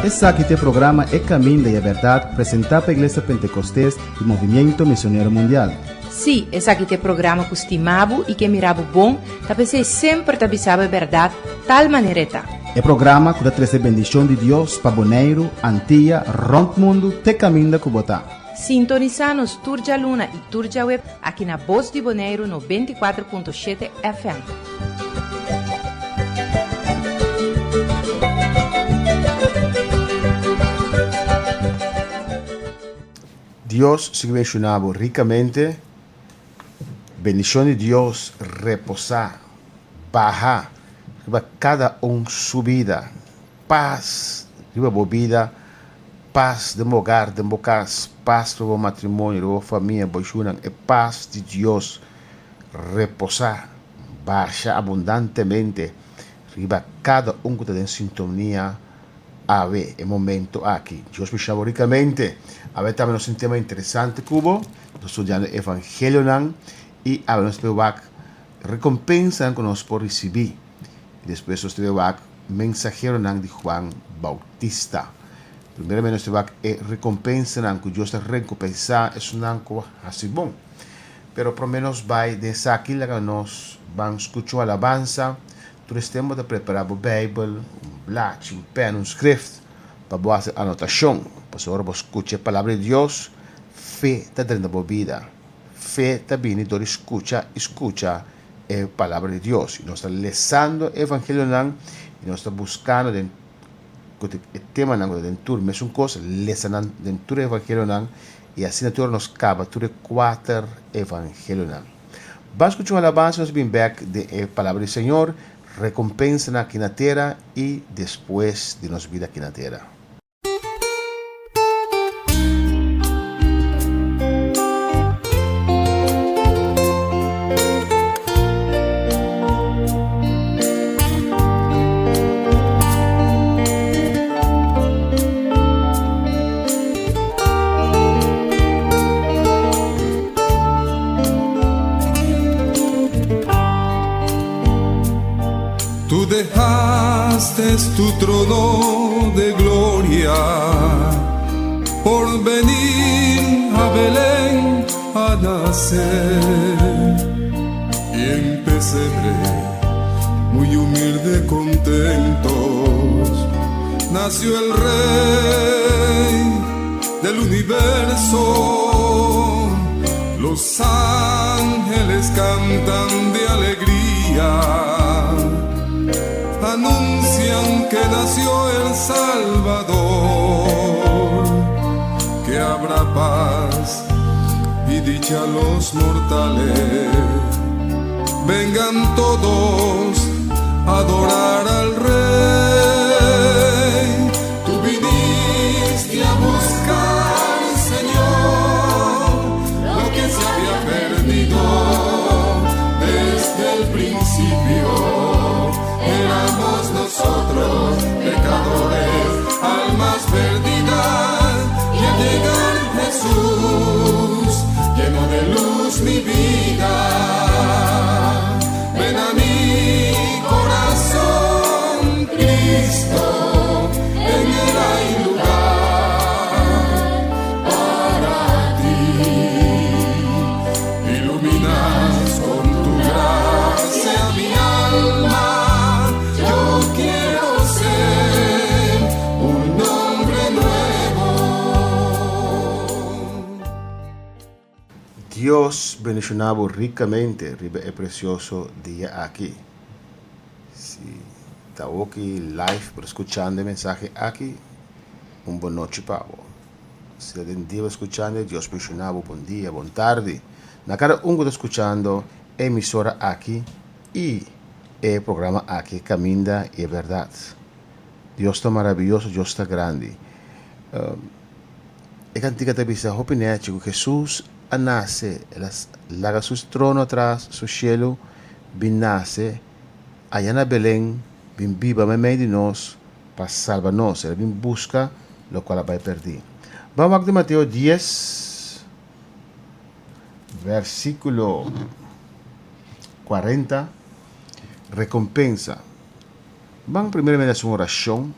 Esaki ta e programa E Caminda y e Berdad presenta pa Iglesia Pentecostes y Movimiento Misionero Mundial. Sí, esaki ta e programa ku stima bo i ke mira bo bon, ta p'esei semper ta bisa bo e bèrdat tal manera e ta. E programa ku ta trese bendishon di Dios pa Boneiru, Antia, rònt mundu te kaminda ku bo ta. Sintonisá nos tur djaluna i tur djaweb aki na Bos di Boneiru 94.7 FM. Dios sigui bendiciona bo ricamente. Bendicion di Dios reposa, baha riba cada un su bida. Paz riba bo bida, paz den bo hogar, den bo cas, paz riba bo matrimonio, riba bo famia, bo yunan. E paz di Dios reposa, basha abundantemente riba cada un cu ta den sintonia Awe, e momento aki. Dios bishna bo ricamente. Awe tambe nos tin tema interesante cu bo. Nos studiando evangelionan y awe nos ta wak recompensanan cu nos por ricibi. Y despues nos ta wak mensaheronan di Juan Bautista. Primeramente nos ta wak e recompensanan cu Dios ta recompensa esunnan cu a haci bon. Pero prome nos bay den esaki laga nos ban scucha un alabansa. Tur es tempu bo ta prepará bo Beibel, un blachi, un pèn, un skrift pa bo hasi anotashon. Pasobra ora bo skucha e Palabra di Dios, fe ta drenta bo bida. Fe ta bini dor di skucha i skucha e Palabra di Dios. I nos ta lesando e Evangelionan i nos ta buskando den ku e temanan ku ta den tur mesun kos, lesa nan den tur e Evangelionan i asina tur ora nos kaba tur e kuater Evangelionan. Ban skucha un alabansa nos bin bek den e Palabra di Señor, rekompensanan aki na tera i despues di nos bida aki na tera. Tú dejaste tu trono de gloria por venir a Belén a nacer. Y en pesebre, muy humilde, contentos, nació el Rey del universo. Los ángeles cantan de alegría, anuncian que nació el Salvador, que habrá paz y dicha a los mortales. Vengan todos a adorar al Rey. Tú viniste a buscar, Señor, lo que se había perdido desde el principio. Éramos nosotros pecadores, almas perdidas, y al llegar Jesús llenó de luz mi vida. Ven a mi corazón, Cristo, en él hay lugar para ti. Iluminas con tu gracia mi alma. Yo quiero ser un hombre nuevo. Dios bendiciona bo ricamente riba e precioso dia aki. Si ta awoki live por scuchando e mensahe aki, un bon nochi pa bo. Si ta den dia bo scuchando, Dios bendiciona bo, bon dia, bon tardi. Na cada un cu ta scuchando e emisora aki y e programa aki Caminda y e Berdad. Dios ta maraviyoso, Dios ta grandi. E kantika ta bisa hopi nechi ku Hesus a nase, el a laga su trono atras, su shelu, bin nase aya na Belen, bin biba meimei di nos pa salba nos. El a bin buska lokual a bai pèrdí. Ban wak di Mateo dies, vèrsikulo kuarenta, rekompensa. Ban primeramente hasi un orashon,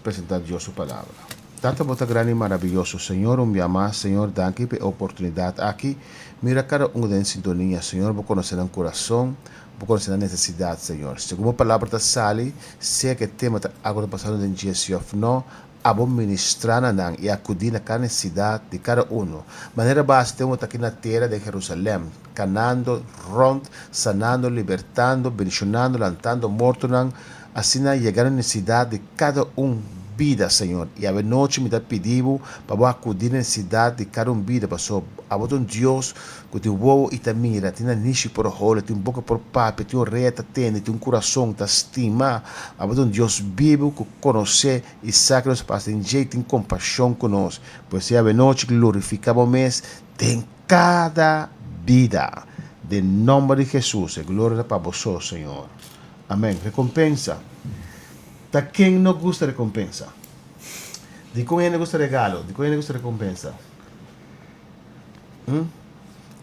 presentá Dios su palabra. Tata bo ta grandi i marabiyoso, Señor, un bia mas, Señor, danki pa e oportunidat aki. Mira kada un den sintonia, Señor, bo konosé nan kurason, bo konosé nan nesesidat, Señor. Segun bo palabra ta sali, sea ku e tema ta algu ta pasando den dje si òf no, Abo ministrá na nan i akudí na kada nesesidat di kada unu. Manera bo a hasi tempu bo ta aki na tera den Jerusalèm, kanando rònt, sanando, libertando, bendishonando, lantando mortonan, asina yega na nesesidat di kada un bida, Señor. I awe nochi mi ta pidi Bo pa Bo akudí na nesesidat di kada un bida, pasobra Abo ta un Dios ku tin wowo i ta mira, tin nanishi por hole, tin boka por papia, tin orea ta tende, tin un kurason ta stima. Abo ta un Dios bibu ku konosé i sa ke nos pasa den dje i tin kompashon ku nos. Pues e awenochi glorifiká bo mes den kada bida. Den nòmber di Hesus, e gloria ta pa bo so, Señor. Amèn. Rekompensa. Ta ken no gusta rekompensa? Dikon hende gusta regalo? Dikon hende gusta rekompensa? Hm?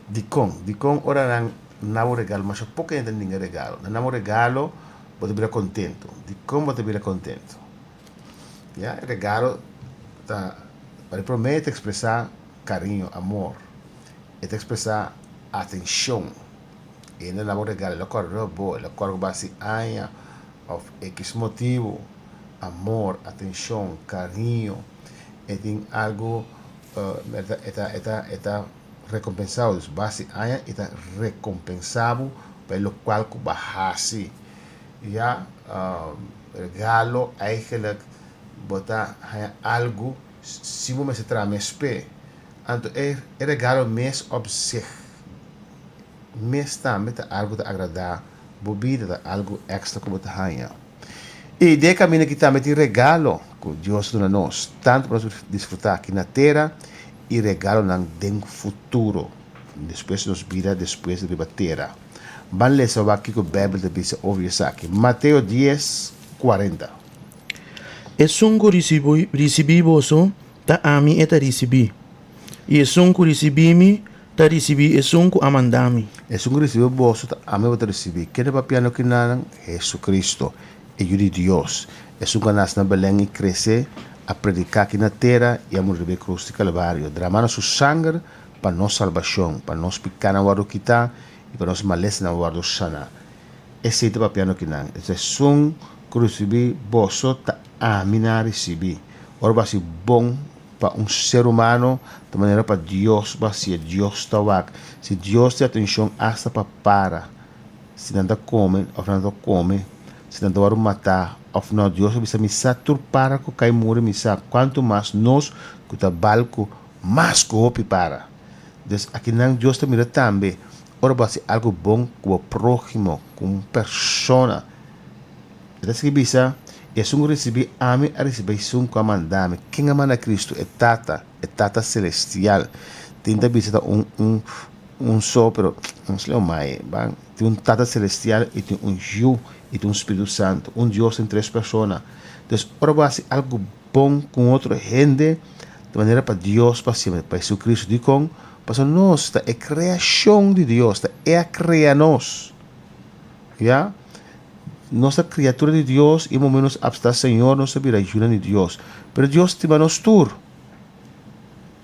Dikon? Dikon ora nan na bo regalo? Masha poko hende ta ninga regalo. Nan na bo regalo, bo ta bira kontentu. Dikon bo ta bira kontentu? Ya, e regalo ta, pa di promé e ta ekspresá kariño, amor. E ta ekspresá atenshon. E hende na bo regalo, el a kòrda riba bo, el a kòrda ku bo a hasi aña òf ekis motibu. Amor, atenshon, kariño. E tin algu. E ta e ta e ta rekompensá bo. Dus bo hasi aña e ta rekompensá bo pa e lokual ku bo a hasi. Ya, regalo eigenlijk bo ta haña algu si bo mester traha mes p'e. Anto e e regalo mes op zich mes tambe ta algu ta agradá bo bida, ta algu èkstra ku bo ta haña. I den e kaminda aki tambe tin regalo ku Dios a duna nos, tantu pa nos disfrutá aki na tera i regalonan den futuro, despues di nos bida despues di riba tera. Ban lesa wak kiko Beibel ta bisa over esaki. Mateo dies, kuarenta. Esun ku risibí boso, ta ami e ta risibí, i esun ku risibí mi, ta risibí esun ku a manda mi. Esun ku risibí boso, ta ami bo ta risibí. Kende papiando kinanan? Jesucristo, e Yu di Dios, esun ku a nase na Belén i krese, a prediká aki na tera i a muri riba e krus di Kalvario, dramando su sanger pa nos salbashon, pa nos pikánan wòrdu kitá i pa nos malesanan wòrdu saná. Esei ta papiando kinan. Esun ku risibí boso, ta ami nan a risibí. Ora bo hasi bon pa un ser humano ta manera pa Dios bo hacié, Dios ta wak. Si Dios tin atencion hasta pa para si nan ta come of nan ta come, si nan ta wòrdu matá of no, Dios a bisa mi sa tur para ku kai muri mi sa, kuantu mas nos ku ta bal ku mas ku hopi para. Dus akinan Dios ta mira tambe ora bo hasi algu bon ku bo próhimo, ku un persona. E ta sigui bisa, Esun ku risibí ami a risibí esun ku a manda mi. Ken a manda Kristu? E Tata, e Tata Selestial. Tin ta bisa ta un un un so, pero no sle un mai. Ban, tin un Tata Selestial i tin un Yu i tin un Spiritu Santu. Un Dios den tres persona. Entonces, ora bo hasi algu bon ku un otro hende, ta manera pa Dios pa hasi, pa Jesucristo. Dikon? Pasobra nos ta e kreashon di Dios, ta E a krea nos. Ya. Nos ta criatura di Dios y momento nos apsta Señor nos ta bira yunan di Dios. Pero Dios stima nos tur.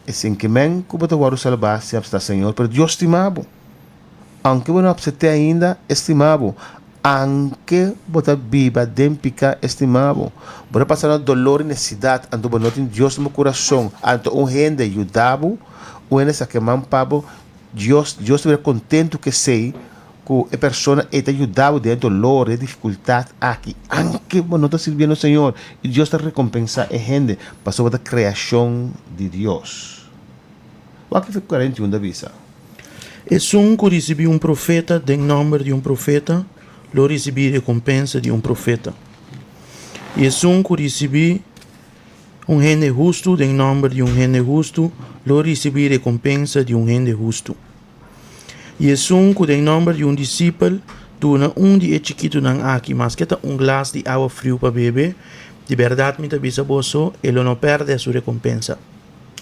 E sin ke men ku bo ta wòrdu salbá sin apsta Señor, pero Dios stima bo. Aunke bo no apsept'é ainda, e stima bo. Aunke bo ta biba den piká, e stima bo. Bo ta pasa na dolor i nesesidat, anto bo no tin Dios den bo kurason. Anto un hende yuda bo, un hende sa ke man pa bo, Dios, Dios ta bira kontentu ku esei. Ku e persona ei ta yuda bo den e dolor, den e difikultat aki, anke bo no ta sirbiendo Señor, i Dios ta rekompensá e hende pasobra bo ta kreashon di Dios. Wak kiko 41 ta bisa. Esun ku risibí un profeta den nòmber di un profeta, lo risibí rekompensa di un profeta. I esun ku risibí un hende hustu den nòmber di un hende hustu, lo risibí rekompensa di un hende hustu. I esun ku den nòmber di un disipel duna un di e chikitunan aki maske ta un glas di awa friu pa bebe, di bèrdat mi ta bisa boso, e lo no pèrdè su rekompensa.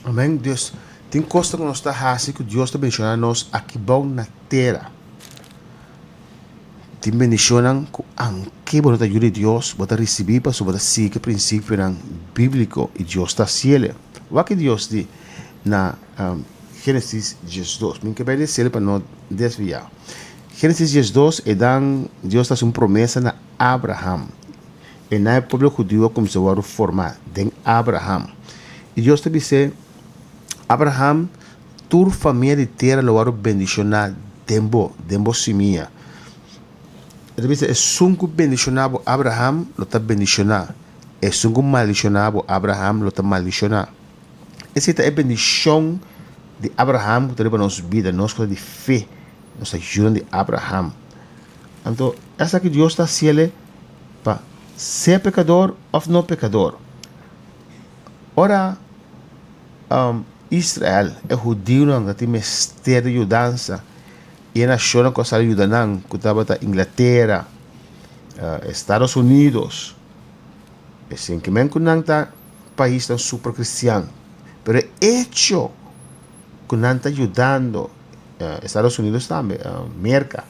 Amèn. Dios, tin kosnan ku nos ta hasi ku Dios ta bendishoná nos aki bou na tera. Tin bendishonnan ku anke bo no ta yu di Dios, bo ta risibí pasobra bo ta sigui e prinsipionan bíbliko i Dios ta hasiel. Wak ki Dios di na Génesis 12. Mi ke bai lesiel pa no desviá. Génesis 12, e dan Dios ta hasi un promesa na Abraham. E na e pueblo hudiu a kuminsá wòrdu formá den Abraham. I Dios ta bis'é, Abraham, tur famia di tera lo wòrdu bendishoná den bo, den bo simia. E ta bisa, Esun ku bendishoná bo, Abraham, lo ta bendishoná. Esun ku maldishoná bo, Abraham, lo ta maldishoná. Esei ta e bendishon di Abraham ku ta riba nos bida, nos ku ta di fe, nos ta yunan di Abraham. Anto, esaki Dios ta hasiel pa sea pekador òf no pekador. Ora Israel, e hudiunan ta tin mester di yudansa i e nashonnan ku a sali yuda nan, ku tabata Inglatera, Estados Unidos, e sinkimen ku nan ta paisnan super kristian, pero e echo ku nan ta yudando, Estados Unidos tambe, Merka,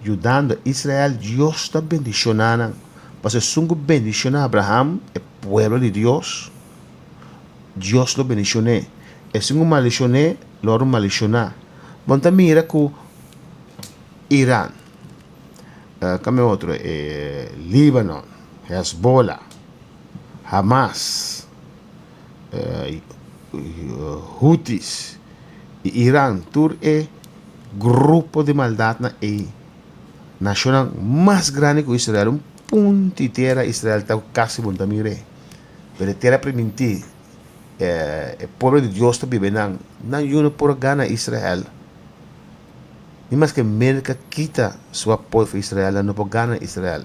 yudando Israel, Dios ta bendishoná nan. Pasobra esun ku bendishoná Abraham, e pueblo di Dios, Dios lo bendishon'é. Esun ku maldishon'é, lo wòrdu maldishoná. Bo ta mira ku Iran, kambia otro, Líbano, Hezbollah, Hamas, Houthis i Iran, tur e grupo di maldatnan ei, nashonnan mas grandi ku Israel, un punto di tera Israel ta kasi bo no ta mir'é. Pero e tera primintí, e pueblo di Dios ta biba einan, nan yu no por a gana Israel. Ni maske Merka kita su apoyo pa Israel, nan no por gana Israel.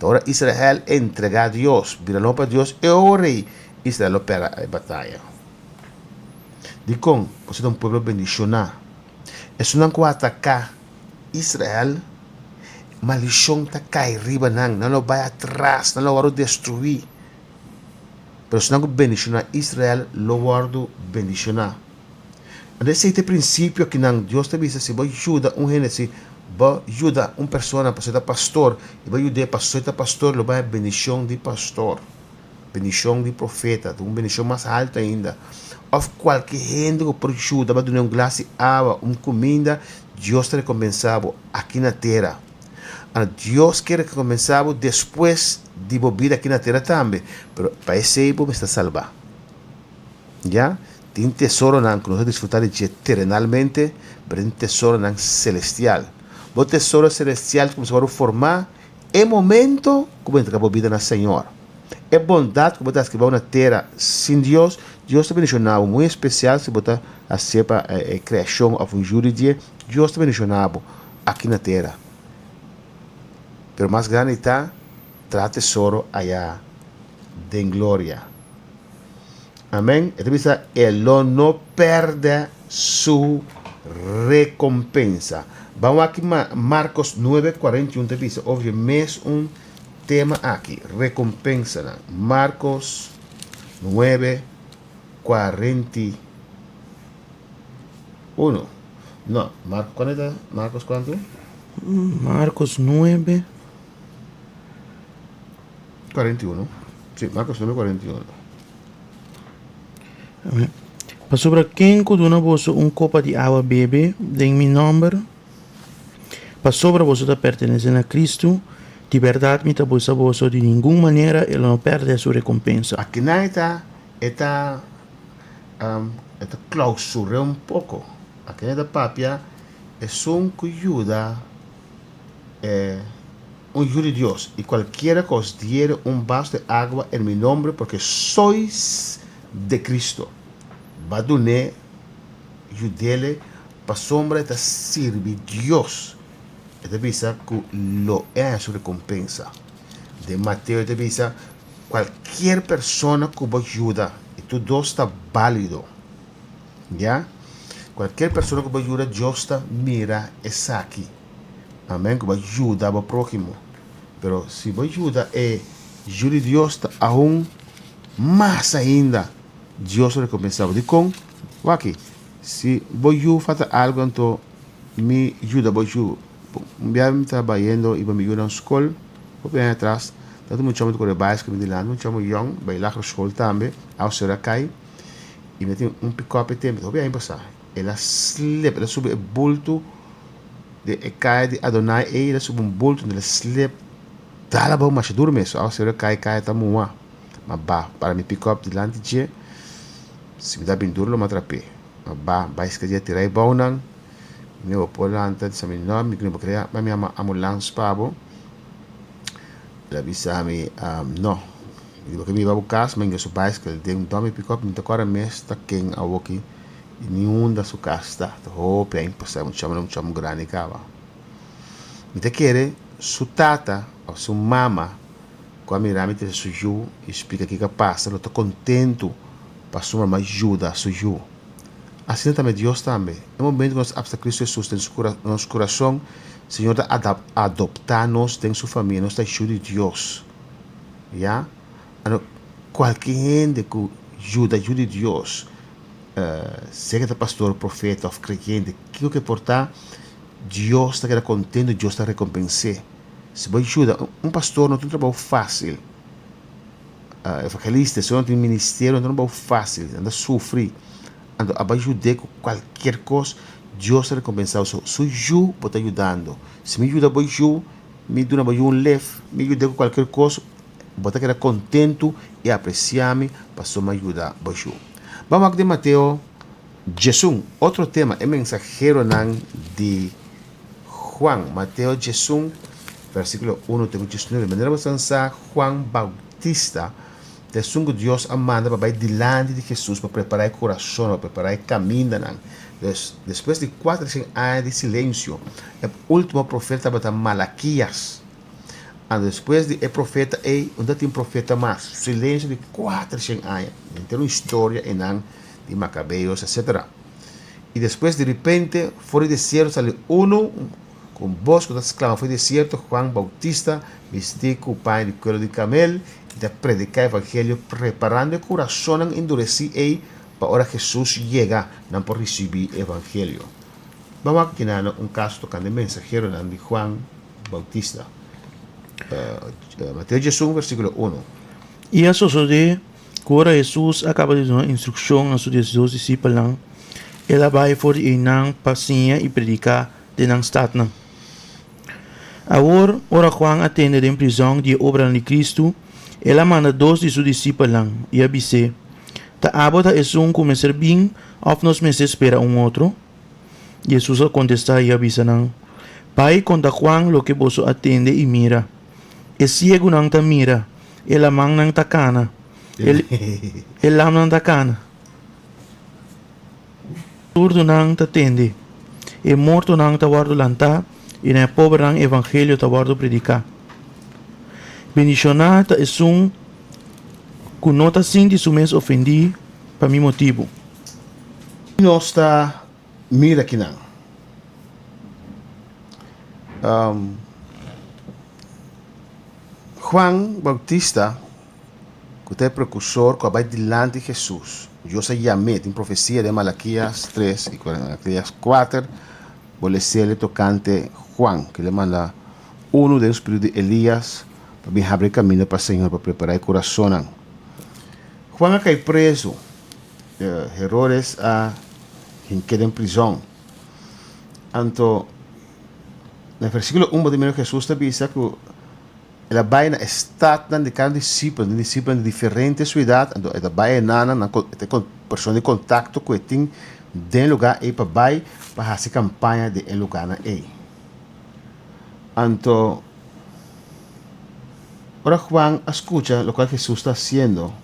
Ta ora Israel entregá Dios, bira lomba pa Dios, e ora ei Israel lo pèrdè e bataya. Dikon? Pasobra ta un pueblo bendishoná. Esunnan ku a ataká Israel, maldishon ta kai riba nan, nan lo bai atras, nan lo wòrdu destruí. Pero esunnan ku bendishoná Israel lo wòrdu bendishoná. Anto esei ta e prinsipio kinan Dios ta bisa, si bo yuda un hende, si bo yuda un persona pasobra e ta pastor, i bo yud'é pasobra e ta pastor, lo bai bendishon di pastor, bendishon di profeta, ta un bendishon mas alto ainda. Òf kualke hende ku por yuda bo duna un glas di awa, un kuminda, Dios ta rekompensá bo aki na tera. Anto Dios ke rekompensá bo despues di bo bida aki na tera tambe, pero pa esei bo mester salbá. Ya, tin tesoronan ku nos ta disfrutá di dje terenalmente, pero tin tesoronan selestial. Bo tesoro selestial ta kuminsá wòrdu formá e momento ku bo entrega bo bida na Señor. E bondat ku bo ta hasi bou na tera sin Dios, Dios ta bendishoná bo, muy espesial si bo ta hasié pa e kreashon òf un yu di dje, Dios ta bendishoná bo aki na tera. Pero mas grandi ta traha tesoro aya den gloria. Amén. E ta bisa, e lo no pèrdè su rekompensa. Ban wak Markos 9, 41 ta bisa over e mes un tema aki, rekompensanan. Markos 9, 41. No, Markos, kuantu ta? Markos kuantu? Markos 9. 41. Sí, Marcos 9, 41. Amén. Pasobra ken ku duna boso un kopa di awa bebe den mi nòmber, pasobra boso ta pertenesé na Kristu, di bèrdat mi ta bisa boso, di ningun manera e lo no pèrdè su rekompensa. Akinan e ta e ta e ta klausur'é un poko. Akinan e ta papia esun ku yuda e un yu di Dios, y cualkiera cu os diere un vaso de agua en mi nombre porque sois de Cristo, ba dun'é yud'ele pasobra e ta sirbi Dios. E ta bisa cu lo e haña su recompensa. Den Mateo e ta bisa, Cualkier persona cu bo yuda, y tur dos ta balido, ya, cualkier persona cu bo yuda, Dios ta mira esaki. Amen ku bo a yuda bo próhimo. Pero si bo yuda e Yu di Dios ta aun mas ainda Dios lo rekompensá bo. Dikon? Wak, si bo yu falta algu anto mi yuda bo yu. Un biaha mi ta bayendo iba mi yunan skol, hopi aña atras, tabatin un muchacho ta kore baisikèl mi dilanti, un muchacho yòn, bai lagere skol tambe, awe sera kai, i mi tin un pikòp e tempu, hopi aña pasá, el a slep, el a subi e bultu di e kaya di Adonai ei, el a subi un bultu, el a slep dal abou masha duru mes, awe sera kai, kaya ta muha, ma ba para mi pikòp dilanti dje, si mi ta bin duru lo mi a trap'é, ma ba baisikèl dje a tira e bounan. Mi bo por lanta di sa mi no mi no krea pa mi ama ambulans pa bo el a bisa mi no mi di bo ke mi hiba bo kas mi a su baiskel den un mi pick up mi ta kòrda mes ta ken awoki i ni unda su kas ta ta hopi aña pasa mucha mucha grandi kaba mi ta kere su tata òf su mama ku a mira mi trese su yu i splika kiko a pasa lo ta kontentu pa su mama yuda su yu. Asina tambe Dios tambe, e momento ku nos apsta Kristu Hesus den nos kurason, Señor ta adoptá nos den su famia, nos ta yu di Dios. Ya? Anto, kualke hende ku yuda yu di Dios, sea ku ta pastor, profeta òf kreyente, kiko ku e por ta, Dios ta keda kontentu, Dios ta rekompens'é. Si bo yuda un pastor no ta un trabou fásil. Evangelista, si nan tin ministerio nan ta un trabou fácil, nan ta sufri, anto abo a yud'é ku kualkier kos, Dios ta rekompensá bo. Su yu bo ta yudando. Si mi yuda bo yu, mi duna bo yu un lef, mi yud'é ku kualkier kos, bo ta keda kontentu i apresiá mi pasobra mi a yuda bo yu. Ban wak den Mateo diesun, otro tema, e mensaheronan di Juan, Mateo diesun, versíkulo unu te ku diesnuebe. Manera bo ta sa, Juan Bautista ta esun ku Dios a manda pa bai dilanti di Hesus pa prepará e kurason, pa prepará e kamindanan. Dus, despues di kuatershen aña di silensio, e último profeta tabata Malakias. Anto despues di e profeta ei, no ta tin profeta mas. Silensio di kuatershen aña. Henter un historia einan di Makabeos, etsetera. I despues di ripente, for di desierto sali unu ku un bos ku ta sklama for di desierto, Juan Bautista, bistí ku paña di kuero di kamel, i ta prediká evangelio, preparando e kurasonnan enduresí ei pa ora Hesus yega, nan por risibí e evangelio. Ban wak kinan un kaso tokante mensaheronan di Juan Bautista. Mateo diesun, versíkulo unu. I a sosodé Ku ora Hesus a kaba di duna instrukshon na su diesdos disipelnan, el a bai for di einan pa siña i prediká den nan statnan. Awor, ora Juan a tende den prizòn di e obranan di Kristu, el a manda dos di su disipelnan i a bis'é, Ta abo ta esun ku mester bin òf nos mester spera un otro? Hesus a kontestá i a bisa nan, Bai konta Juan loke boso a tende i mira. E siegunan ta mira, E lamannan ta kana. E lamnan ta kana. Surdunan ta tende. E mortonan ta wòrdu lantá i na e pobernan evangelio ta wòrdu prediká. Bendishoná ta esun ku no ta sinti su mes ofendí pa mi motibu. Nos ta mira kinan. Juan Bautista, ku ta e prekursor ku a bai dilanti Hesus, Dios a yam'é, tin profesia den Malakias tres i Malakias kuater, bo les'é tokante Juan, ku el a manda unu den spiritu di Elias pa bin habri e kaminda pa Señor pa prepará e kurasonnan. Juan a kai prezu, Herodes a hink'é den prizòn. Anto. Na versíkulo un bo ta mira Hesus ta bisa ku el a bai na e statnan di kada disipel, di disipelnan di diferente siudat, anto e ta bai enanan nan e ta persona di kontakto ku e tin den e lugá ei pa bai pa hasi kampaña den e lugánan ei. Anto ora Juan a skucha lokual Hesus ta hasiendo,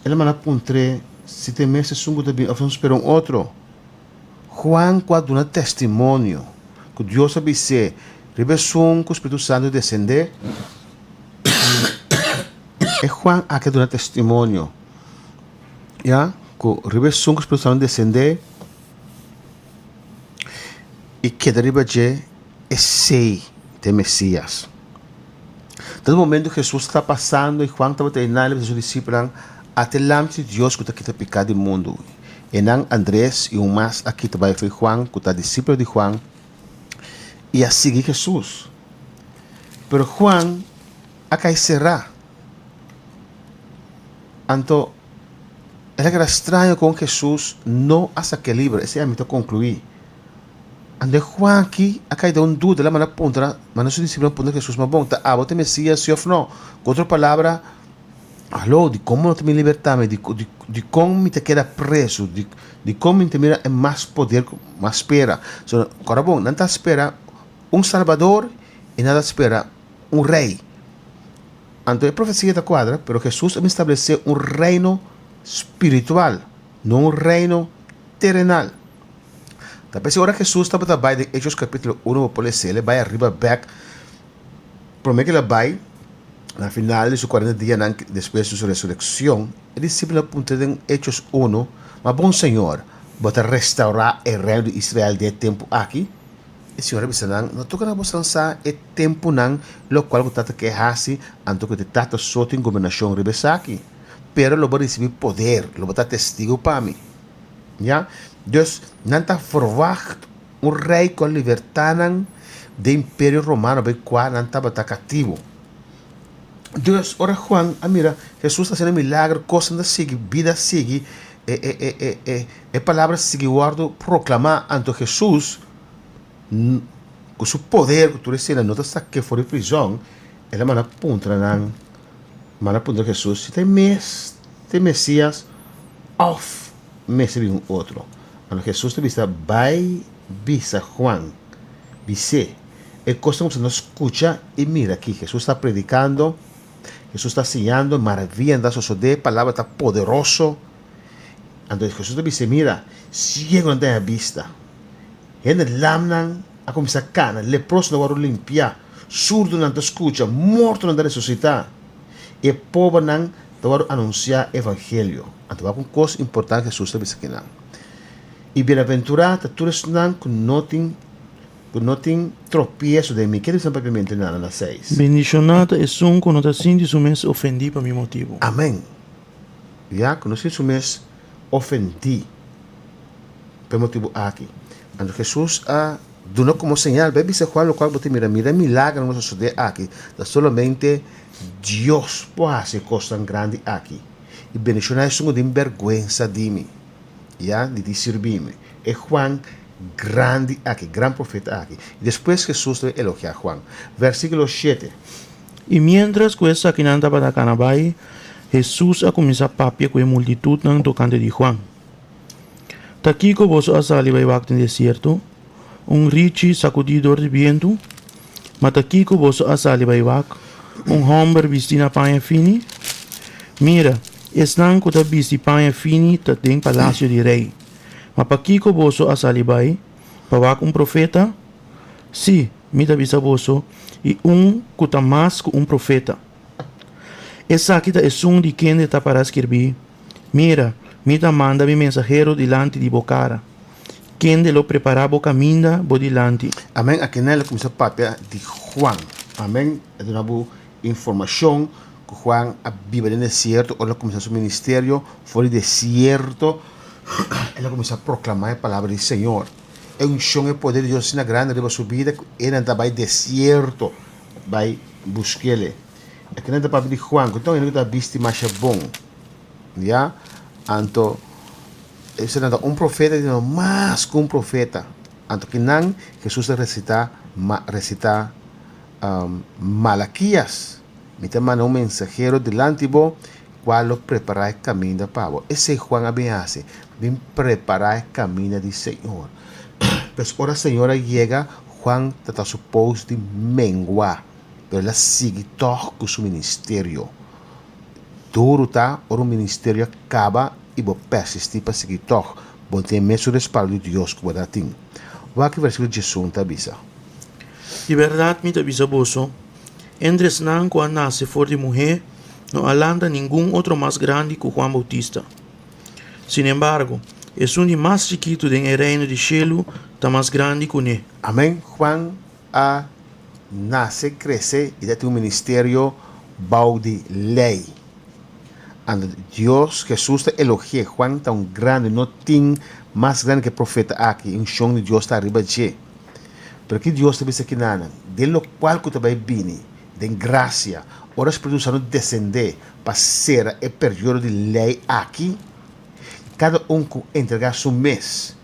el a manda puntr'é si ta e mes esun ku ta bini òf nos spera un otro. Juan ku a duna testimonio ku Dios a bis'é riba esun ku Spiritu Santu desendé, e Juan aki a duna testimonio, ya, ku riba esun ku Spiritu Santu desendé i keda riba dje, esei ta e Mesias. Ta un momento Hesus ta pasando i Juan tabata einan, el a bisa su disipelnan, Ata e Lamchi di Dios ku ta kita piká di mundu. Enan Andres i un mas a kita bai fo'i Juan, ku ta disipel di Juan. I a sigui Hesus. Pero Juan a kai será. Anto, el a keda straño kon Hesus no a sak'é liber. Esei ami ta konkluí. Anto e Juan aki a kai den un duda. El a manda puntra, manda su disipelnan puntra Hesus, Ma bon, ta abo ta e Mesias, si òf no? Ku otro palabra, Aló, dikon bo no ta mi libertá mi? Dikon mi ta keda presu? Dikon mi ta mira e mas poder ku mi a spera? So, kòrda bon, nan ta spera un salbador i nan ta spera un rei. Anto e profesia ta kuadra, pero Hesus a bin stablesé un reino spiritual, no un reino terenal. Ta p'esei ora Hesus tabata bai den Hechos kapítulo uno bo por lesa el e bai ariba bèk. Promé ku el a bai, na final di su kuarenta dianan despues di su resurekshon, e disipelnan a puntr'é den Hechos unu, Ma bon Señor, bo ta restaurá e reino di Israel den e tempu aki? E Señor a bisa nan, No toka na bosan sa e tempunan lokual ku Tata ke hasi, anto ku te Tata so tin gobernashon riba esaki. Pero lo bo risibí poder, lo bo ta testigu pa mi. Ya? Dus, nan ta ferwagt Un rei ku a libertá nan den Imperio Romano bai kua nan tabata katibu. Dus, ora Juan a mira Hesus ta hasiendo milagro, kosnan ta sigui, bida a sigui, e e e e e e palabra a sigui wòrdu proklamá, anto Hesus ku su poder, ku tur esei no ta sak'é for di prizòn, el a manda puntra nan, manda puntra Hesus si ta e mes, ta e Mesias òf mester bin un otro. Anto Hesus ta bisa, Bai bisa Juan, bis'é, e kosnan ku boso no skucha i mira aki. Hesus ta predikando, Hesus ta siñando, maravianan ta sosodé, palabra ta poderoso. Anto Hesus ta bis'é, Mira, siegunan ta haña bista, hende lamnan a kuminsá kana, leprosonan a wòrdu limpiá, surdunan ta skucha, mortonan ta resusitá, i e pobernan ta wòrdu anunsiá evangelio. Anto wak un kos importante Hesus ta bisa kinan, I bienaventurá ta tur esnan ku no tin ku no tin tropieso den mi. Ke ta bisa propiamente nan na seis? Bendishoná ta esun ku no ta sinti su mes ofendí pa mi motibu. Amèn. Ya, ku no sinti su mes ofendí pa e motibu aki. Anto Hesus a duna komo señal, Bai bisa Juan lokual bo ta mira, mira e milagernan ku a sosodé aki, ta solamente Dios por hasi e kosnan grandi aki. I bendishoná esun ku tin bèrgwensa di mi, ya, di di sirbi mi. E Juan grandi aki, gran profeta aki. I despues Hesus ta elogiá Juan. Versíkulo shete. I miéntras ku esakinan tabata kana bai, Hesus a kuminsá papia ku e multitutnan tokante di Juan. Ta kiko boso a sali bai wak den desierto? Un richi sakudí dor di bientu? Ma ta kiko boso a sali bai wak? Un hòmber bistí na paña fini? Mira, esnan ku ta bisti paña fini ta den palasio di rei. Ma pakiko boso a sali bai? Pa wak un profeta? Sí, mi ta bisa boso, i un ku ta mas ku un profeta. Esaki ta esun di kende ta pará skirbí, Mira, mi ta manda mi mensahero dilanti di bo kara, kende lo prepará bo kaminda bo dilanti. Amen Akinel a kuminsá papia di Juan. Amen E duna bo informashon ku Juan a biba den desierto ora el a kuminsá su ministerio for di desierto el a kuminsá proklamá e palabra di Señor. E unshon e poder di Dios asina grandi riba su bida ku e nan ta bai desierto bai busk'el. Akinel ta papia di Juan ku ta un hende ku ta bisti masha bon. Ya, anto esei nan ta un profeta di no mas ku un profeta. Anto kinan Hesus a resitá ma resitá Malakias, Mi ta manda un mensahero dilanti bo, kua lo prepará e kaminda pa bo. Esei Juan a bin hasi, bin prepará e kaminda di Señor. Pues ora Señor a yega, Juan ta ta supos di mengua, pero el a sigui tòg ku su ministerio. Duru ta ora un ministerio a kaba i bo persistí pa sigui tòg, bo tin e mesun respaldo di Dios ku bo ta tin. Wak e versíkulo diesun ta bisa. Di bèrdat mi ta bisa boso, entre esnan ku a nase for di muhé no a lanta ningun otro mas grandi ku Juan Boutista. Sinembargo, esun di mas chikitu den e Reino di shelu ta mas grandi kuné. Amèn. Juan a nase, krese i ta tin un ministerio bou di lei. Anto Dios, Hesus ta elogi'é, Juan ta un grandi, no tin mas grandi ku e profeta aki, e unshon di Dios ta ariba dje. Pero ki Dios ta bisa kinanan? Den lokual ku ta bai bini, den grasia, ora Spiritu Santu desendé pa sera e periodo di lei aki, kada un ku entregá su mes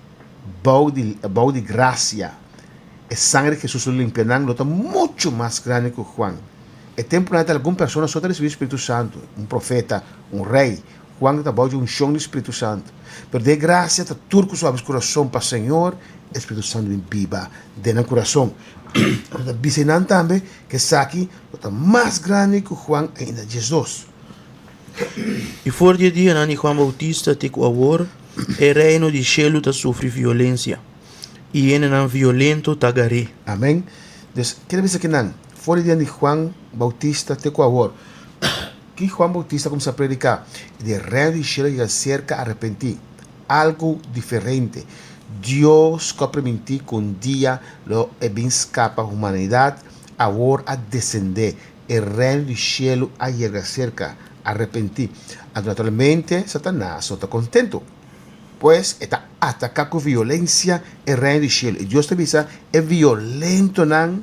bou di bou di grasia, e sangre di Hesus lo limpia nan, lo ta muchu mas grandi ku Juan. E tempunan ei ta algun persona so ta risibí Spiritu Santu, un profeta, un rei. Juan ta bou di unshon di Spiritu Santu. Pero den e grasia ta tur ku su habri su kurason pa Señor, e Spiritu Santu bin biba den nan kurason. Anto ta bisa nan tambe ku esaki lo ta mas grandi ku Juan ainda. 12. I for di e dianan di Juan Bautista te ku awor, e reino di shelu ta sufri violensia, i hendenan violento ta gar'é. Amen. Dus, kere bisa ki nan, for di dianan di Juan Bautista te ku awor, ki Juan Bautista a kuminsá prediká? I di e reino di shelu a yega serka, arepentí. Algu diferente. Dios ku a primintí ku un dia lo e bin skapa humanidat, awor a desendé. E Reino di shelu a yega serka. Arepentí. Anto naturalmente Satanas no ta kontentu. Pues e ta ataká ku violensia e Reino di shelu. I Dios ta bisa e violentonan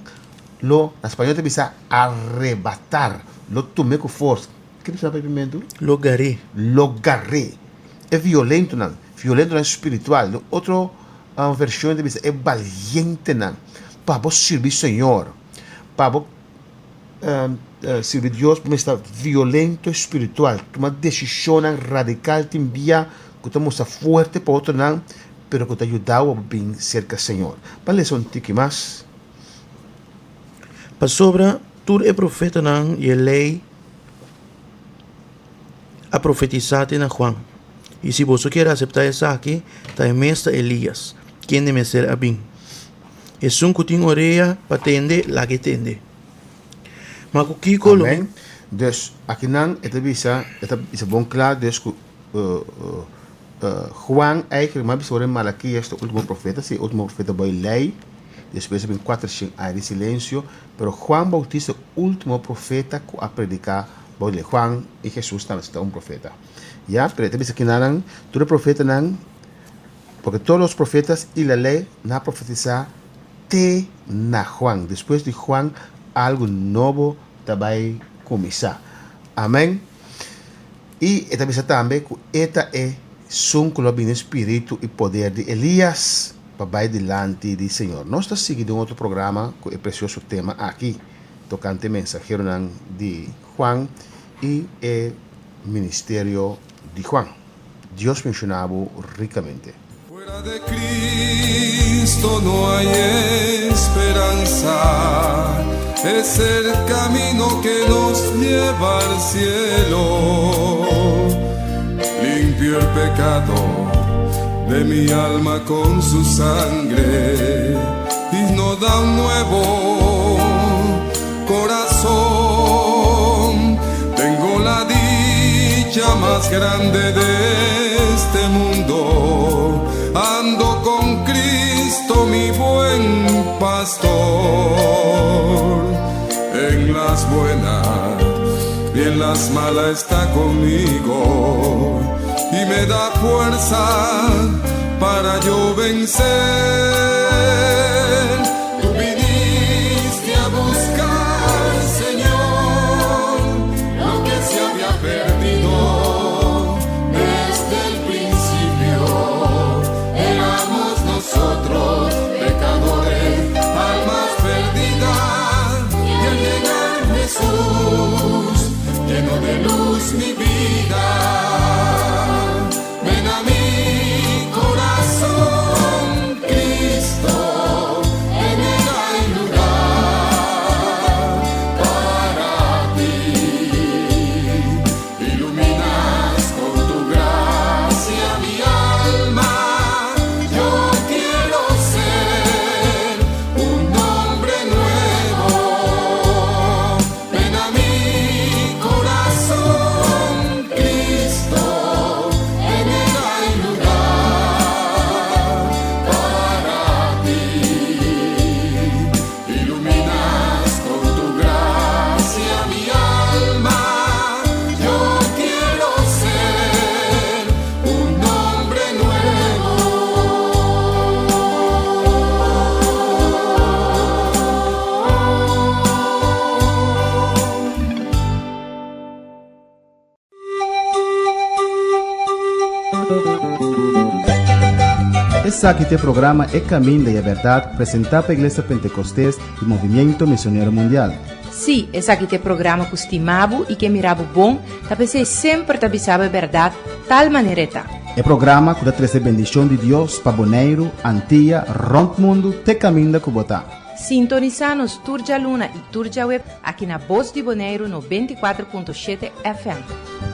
lo, na spañol ta bisa arrebatar, lo tum'é ku forsa. Ke ta bisa na papiamentu? Lo gar'é. Lo gar'é. E violentonan, violentonan spiritual. Den otro vershon ta bisa e balientenan. Pa bo sirbi Señor, pa bo Sirbi Dios bo mester ta violento espiritual, tuma desishonnan radikal tin bia ku ta mustra fuerte pa otronan pero ku ta yuda bo bin serka Señor. Ban lesa un tiki mas. Pasobra tur e profetanan i e Lei a profetisá te na Juan. I si boso kier aseptá esaki, ta e mes ta Elías, kende mester a bin. Esun ku tin orea pa tende, laga e tende. Ma ku kiko lo mi. Amen. Dus, akinan e ta bisa, e ta bisa bon kla dus ku Juan eigenlijk, mi a bisa ora Malakias ta ultimo profeta, si e ultimo profeta bai lei, despues a bin kuatershen aña di silensio, pero Juan Bautista e ultimo profeta ku a prediká bou di lei. Juan i Hesus tambe ta un profeta. Ya, pero e ta bisa kinanan, tur e profetanan. Porque todos los profetas y la ley na profetisa te na Juan. Despues di Juan algo nobo ta bay cuminsa. Amen. Y e ta bisa tambe cu e ta e sun cu lo bini spiritu y poder di Elias pa bay dilanti di Señor. Nos ta sigui den otro programa cu e precioso tema aki tocante mensaheronan di Juan y e ministerio di Juan. Dios benshoná bo rikamente. Fuera de Cristo no hay esperanza, es el camino que nos lleva al cielo. Limpió el pecado de mi alma con su sangre y nos da un nuevo corazón. Tengo la dicha más grande de este mundo. Ando con Cristo, mi buen pastor. En las buenas y en las malas está conmigo y me da fuerza para yo vencer. Tú viniste a buscar, Señor, lo que se había perdido desde el principio. Éramos nosotros pecadores, almas perdidas, y al llegar Jesús, lleno de luz mi vida. Ven a mi corazón, Cristo, en él hay lugar para ti. Iluminas con tu gracia mi alma. Yo quiero ser un hombre nuevo. Ven a mi corazón, Cristo. Esaki ta e programa E Caminda y e Berdad, presenta pa Iglesia Pentecostes y Movimiento Misionero Mundial. Sí, esaki ta e programa ku stima bo i ke mira bo bon, ta p'esei semper ta bisa bo e bèrdat tal manera e ta. E programa ku ta trese bendishon di Dios pa Boneiru, Antia, rònt mundu te kaminda ku bo ta. Sintonisá nos tur djaluna i tur djaweb aki na Bos di Boneiru 94.7 FM.